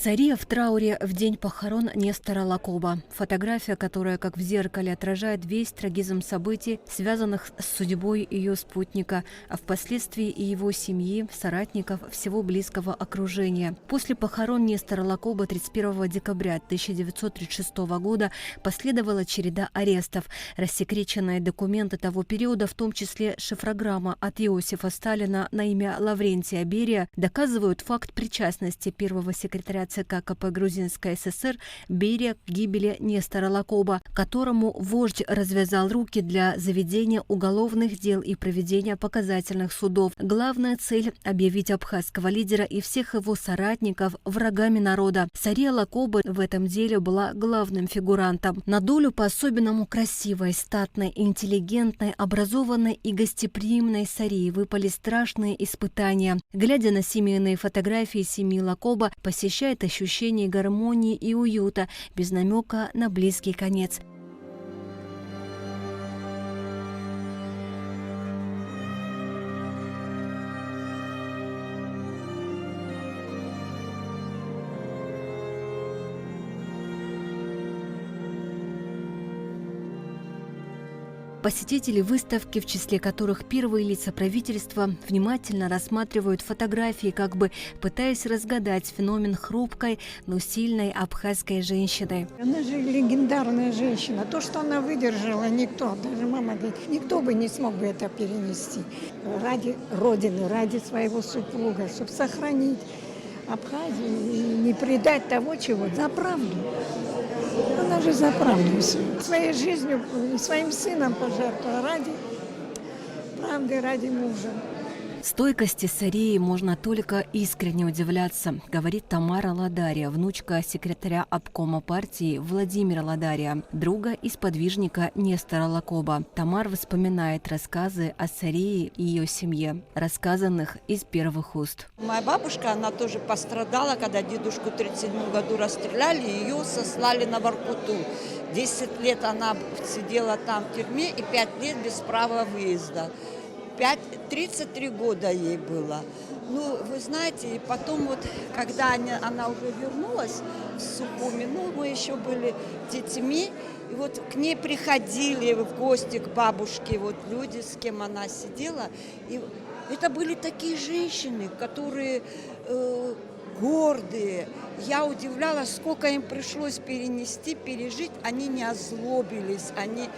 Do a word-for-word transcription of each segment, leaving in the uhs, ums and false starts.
Сария в трауре в день похорон Нестора Лакоба. Фотография, которая как в зеркале отражает весь трагизм событий, связанных с судьбой её спутника, а впоследствии и его семьи, соратников, всего близкого окружения. После похорон Нестора Лакоба тридцать первого декабря тысяча девятьсот тридцать шестого года последовала череда арестов. Рассекреченные документы того периода, в том числе шифрограмма от Иосифа Сталина на имя Лаврентия Берия, доказывают факт причастности первого секретаря ЦК КП Грузинской ССР Берия к гибели Нестора Лакоба, которому вождь развязал руки для заведения уголовных дел и проведения показательных судов. Главная цель — объявить абхазского лидера и всех его соратников врагами народа. Сария Лакоба в этом деле была главным фигурантом. На долю по-особенному красивой, статной, интеллигентной, образованной и гостеприимной Сарии выпали страшные испытания. Глядя на семейные фотографии семьи Лакоба, посещает ощущение гармонии и уюта, без намёка на близкий конец. Посетители выставки, в числе которых первые лица правительства, внимательно рассматривают фотографии, как бы пытаясь разгадать феномен хрупкой, но сильной абхазской женщины. Она же легендарная женщина. То, что она выдержала, никто, даже мама говорит, никто бы не смог бы это перенести. Ради Родины, ради своего супруга, чтобы сохранить Абхазию и не предать того, чего. За правду. Она же за правду всё. Своей жизнью и своим сыном пожертвовала ради правды, ради мужа. Стойкости Сарии можно только искренне удивляться, говорит Тамара Ладария, внучка секретаря обкома партии Владимира Ладария, друга и сподвижника Нестора Лакоба. Тамар вспоминает рассказы о Сарии и её семье, рассказанных из первых уст. Моя бабушка, она тоже пострадала, когда дедушку в тридцать седьмом году расстреляли, её сослали на Воркуту. Десять лет она сидела там в тюрьме и пять лет без права выезда. Пять, тридцать три года ей было. Ну, вы знаете, и потом вот, когда они, она уже вернулась в Сухуми, ну, мы ещё были детьми, и вот к ней приходили в гости к бабушке вот люди, с кем она сидела. И это были такие женщины, которые, э, гордые. Я удивлялась, сколько им пришлось перенести, пережить. Они не озлобились, они,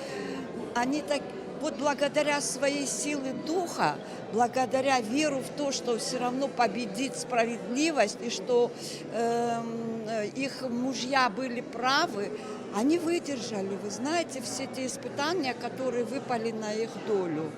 они так, вот благодаря своей силы духа, благодаря веру в то, что всё равно победит справедливость и что, эм, э, их мужья были правы, они выдержали, вы знаете, все те испытания, которые выпали на их долю.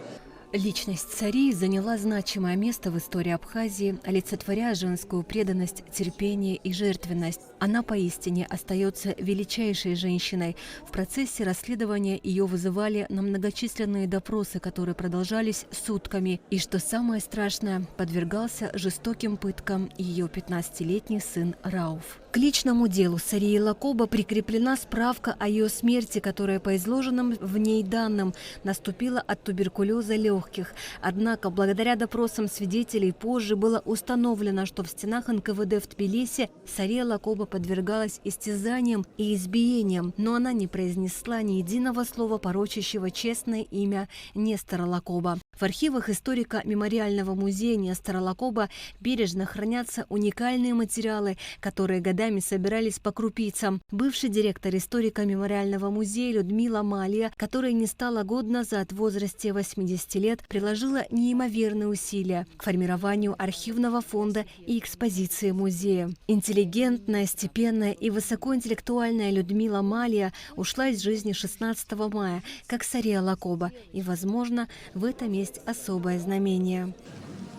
Личность Сарии заняла значимое место в истории Абхазии, олицетворяя женскую преданность, терпение и жертвенность. Она поистине остаётся величайшей женщиной. В процессе расследования её вызывали на многочисленные допросы, которые продолжались сутками. И, что самое страшное, подвергался жестоким пыткам её пятнадцатилетний сын Рауф. К личному делу Сарии Лакоба прикреплена справка о её смерти, которая, по изложенным в ней данным, наступила от туберкулёза лёгких. Однако, благодаря допросам свидетелей, позже было установлено, что в стенах НКВД в Тбилиси Сария Лакоба подвергалась истязаниям и избиениям, но она не произнесла ни единого слова, порочащего честное имя Нестора Лакоба. В архивах историко-мемориального музея Нестора Лакоба бережно хранятся уникальные материалы, которые годами собирались по крупицам. Бывший директор историко-мемориального музея Людмила Малия, которой не стало год назад в возрасте восьмидесяти лет, приложила неимоверные усилия к формированию архивного фонда и экспозиции музея. Интеллигентная, степенная и высокоинтеллектуальная Людмила Малия ушла из жизни шестнадцатого мая, как Сария Лакоба, и, возможно, в этом есть особое знамение.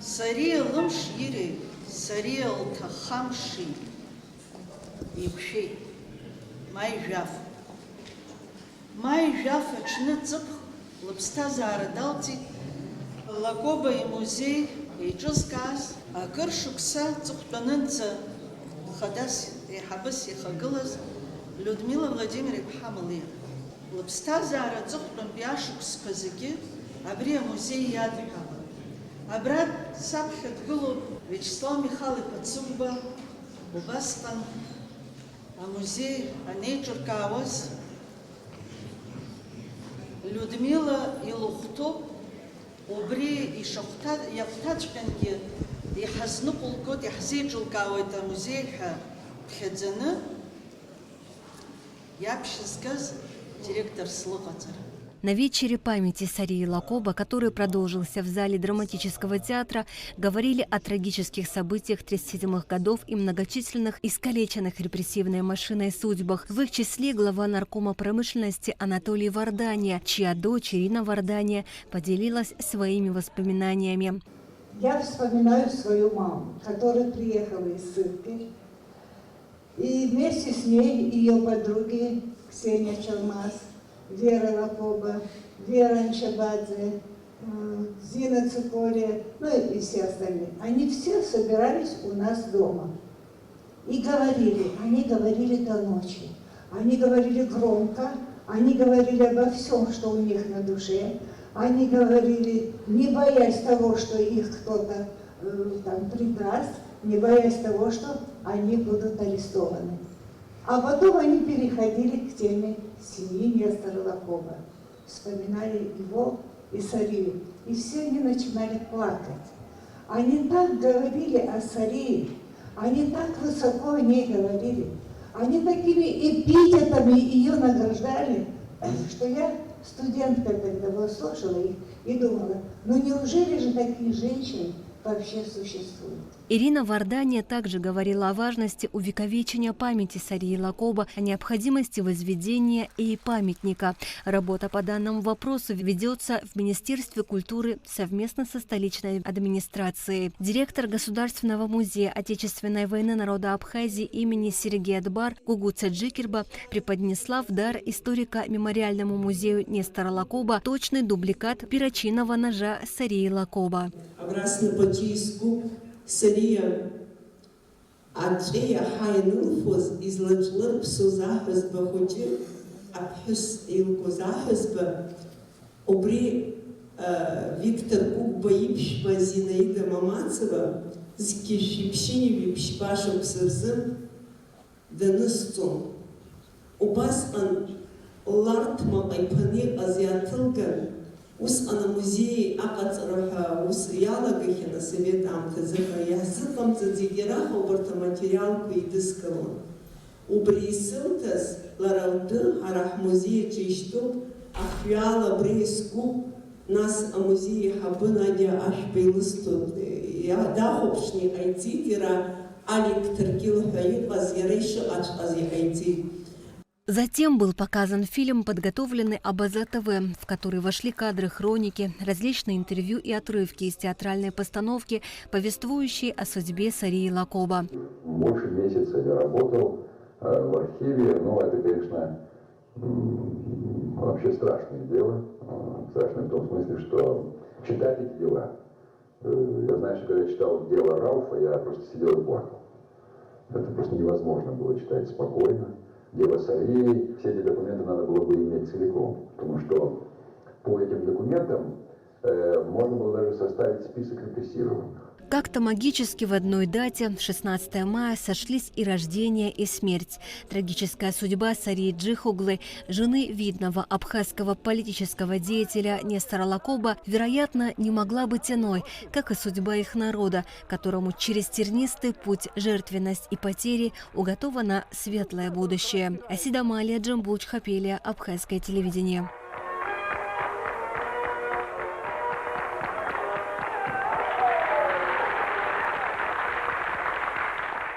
Сария лымш иреи, Сария лҭаххамши еиқәшәеит. Маи жәаф. Маи жәаф аҽны ҵыԥх лыԥсҭазаара далҵит. Лакоба имузеи еиҿызкааз, акыр шықәса аҵыхәтәанынӡа хадас еиҳабыс ихагылаз Людмила Владимир-иԥҳа Малиа. Лыԥсҭазаара аҵыхәтәантәи ашықәсқәа зегьы абри амузеи иадҳәалан. Абра саԥхьа дгылоуп Виачеслав Михал-иԥа Цыгәба, Убасҟан амузеи анеиҿыркаауаз, Людмила илыхәҭоуп, убри ишахәҭа-, иахәҭаҵәҟьангьы иҳазныҟәылгоит, иаҳзеиҿылкаауеит амузеи ҳәа ԥхьаӡаны иаԥшьызгаз директор слыҟаҵара. На вечере памяти Сарии Лакоба, который продолжился в зале драматического театра, говорили о трагических событиях тридцать седьмых годов и многочисленных искалеченных репрессивной машиной судьбах, в их числе глава наркома промышленности Анатолий Вардания, чья дочь Ирина Вардания поделилась своими воспоминаниями. Я вспоминаю свою маму, которая приехала из ссылки, и вместе с ней ее подруги Ксения Чалмаз, Вера Лакоба, Вера Анчабадзе, э, Зина Цикория, ну и все остальные. Они все собирались у нас дома и говорили, они говорили до ночи. Они говорили громко, они говорили обо всем, что у них на душе. Они говорили, не боясь того, что их кто-то, э, там предаст, не боясь того, что они будут арестованы. А потом они переходили к теме семьи Нестора Лакоба. Вспоминали его и Сарию. И все они начинали плакать. Они так говорили о Сарии, они так высоко о ней говорили, они такими эпитетами ее награждали, что я, студентка, когда выслушала их и думала, ну неужели же такие женщины вообще существуют? Ирина Вардания также говорила о важности увековечения памяти Сарии Лакоба, о необходимости возведения ей памятника. Работа по данному вопросу ведется в Министерстве культуры совместно со столичной администрацией. Директор Государственного музея Отечественной войны народа Абхазии имени Сергея Дбар Гугуца Джикерба преподнесла в дар историко-мемориальному музею Нестора Лакоба точный дубликат перочинного ножа Сарии Лакоба. Абра снапаҿы искуп Сариа аҵәы иаҳа ианылфоз, излаҿлырԥсоз аҳәызба хәыҷы, аԥҳәыс илкуаз аҳәызба, убри, а, Виктор Кәыкәба иԥшәма Зинаида Мамацева зқьи жәшәи ԥшьынҩажәи ԥшьба шықәса рзы данысҵон. Убасҟан Ларҭмаҟа иԥаны иҟаз иааҭылган, усҟан амузеи аҟаҵара ҳәа аус иалагахьан асовет аамҭазы ҳәа иаҳзыҟамҵаӡеит, иара убарҭ аматериалқәа еидыскылон. Убри исылҭаз лара лтәы ҳара ҳмузеи аҿы ишьҭоуп, ахҩала абри искуп, нас амузеи аиҳабы Надиа Ашәба илысҭоит, иа-, дахәаԥшны иҟаиҵеит иара, Алик Ҭаркьыл ҳәа иҟаз, иара ишыҟаҵәҟьаз иҟаиҵеит. Затем был показан фильм, подготовленный Абаза ТВ, в который вошли кадры хроники, различные интервью и отрывки из театральной постановки, повествующие о судьбе Сарии Лакоба. Больше месяца я работал, э, в архиве, но это, конечно, м, вообще страшное дело, э, страшное в том смысле, что читать эти дела, э, я знаю, что когда я читал дело Рауфа, я просто сидел и плакал. Это просто невозможно было читать спокойно. Дело Сарии, все эти документы надо было бы иметь целиком, потому что по этим документам, э, можно было даже составить список репрессированных. Как-то магически в одной дате, шестнадцатое мая, сошлись и рождение, и смерть. Трагическая судьба Сарии Джихоглы, жены видного абхазского политического деятеля Нестора Лакоба, вероятно, не могла быть иной, как и судьба их народа, которому через тернистый путь, жертвенность и потери уготовано светлое будущее. Асида Амалия, Джамбул Чхапелия, Абхазское телевидение.